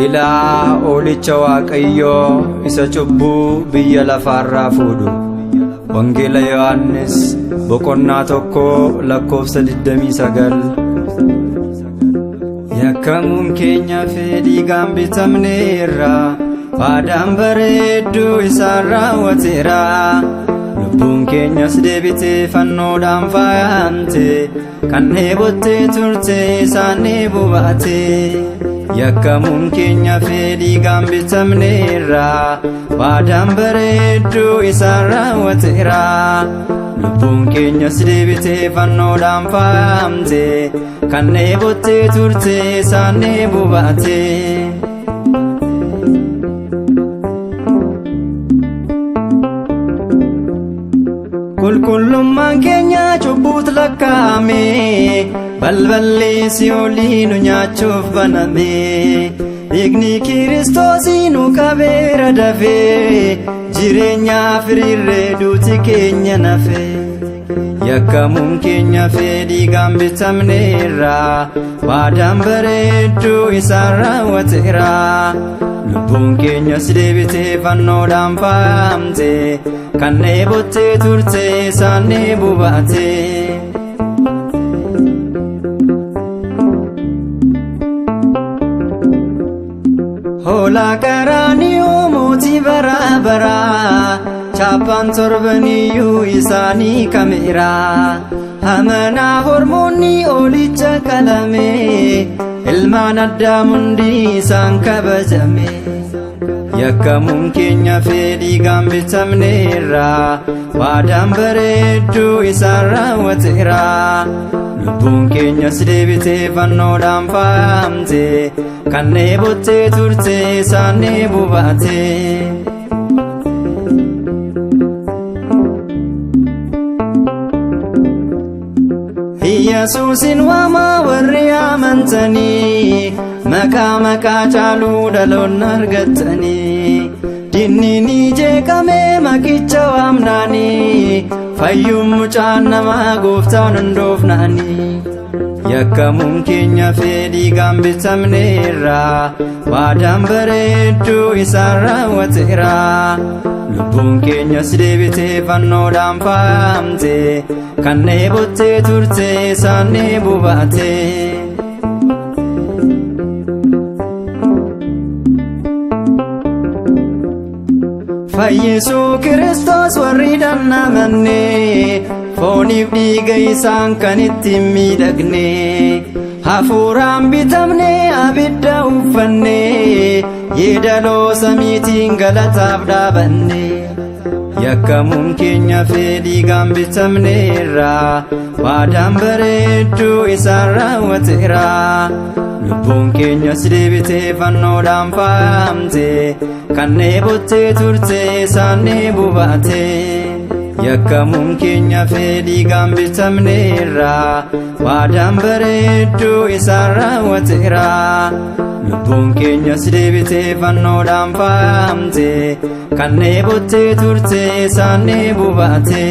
Ilaa Hoolicha Waaqayyoo isa cubbuu biyya lafaarraa fuudhu. Wangeela Yohannis boqonnaa 1 lakkoofsa 29. Yakkamuun keenya fedhiigaan bitamneerra, waadaan bareedduu isaan raawwateera. Lubbuun keenyas deebitee fannoodhaan faayamte, kan dheebottee turte isaan dheebuu baate. Yakkamuun keenya fedhiigaan bitamneerra, waadaan bareedduu isaan raawwateera. Lubbuun keenyas deebitee fannoodhaan faayamte, kan dheebottee turte isaan dheebuu baate. Qulqullummaan keenya cubbuutu lakkaa'ame, balballi si'oolii nu nyaachuuf baname. Dhiigni Kiristoosii nu qabeera dafee, jireenyaaf hiriirree duuti keenya nafe. Yakkamuun keenya fedhiigaan bitamneerra, waadaan bareedduu isaan raawwateera. Lubbuun keenyas deebitee fannoodhaan faayamte, kan dheebottee turte isaan dheebuu baate. Hoolaa qaraani'oo mootii bara baraa, chaappaan torbaniyyuu isaanii kameera. Amanaa hormoonni hoolicha qalame, ilmaan addaam hundi isaan kabajame. Yakkamuun keenya fedhiigaan bitamneerra, waadaan bareedduu isaan raawwateera. Lubbuun keenyas deebitee fannoodhaan faayamte, kan dheebottee turte isaan dheebuu baate. Yesuusin waamaa warri amantanii, maqaa maqaa caaluu dhaloonni argattanii. Dinni ni jeeqame maqicha waamnaanii, fayyuun mucaan namaa gooftaan hundoofnaanii. Yakkamuun keenya fedhiigaan bitamneerra, waadaan bareedduu isaan raawwateera. Lubbuun keenyas deebitee fannoodhaan faayamte, kan dheebottee turte isaan dheebuu baate. Fayyisuu Kiristoos warri dhannamanne, fooniif dhiiga isaan kan ittiin miidhagne. Hafuuraan bitamne abidda uffanne, yeedaloo samiitiin galataaf dhaabanne. Yakkamuun keenya fedhiigaan bitamneerra, waadaan bareedduu isaan raawwateera. Lubbuun keenyas deebitee fannoodhaan faayamte, kan dheebottee turte isaan dheebuu baate. Yakkamuun keenya fedhiigaan bitamneerra, waadaan bareedduu isaan raawwateera. Lubbuun keenyas deebitee fannoodhaan faayamte, kan dheebottee turte isaan dheebuu baate.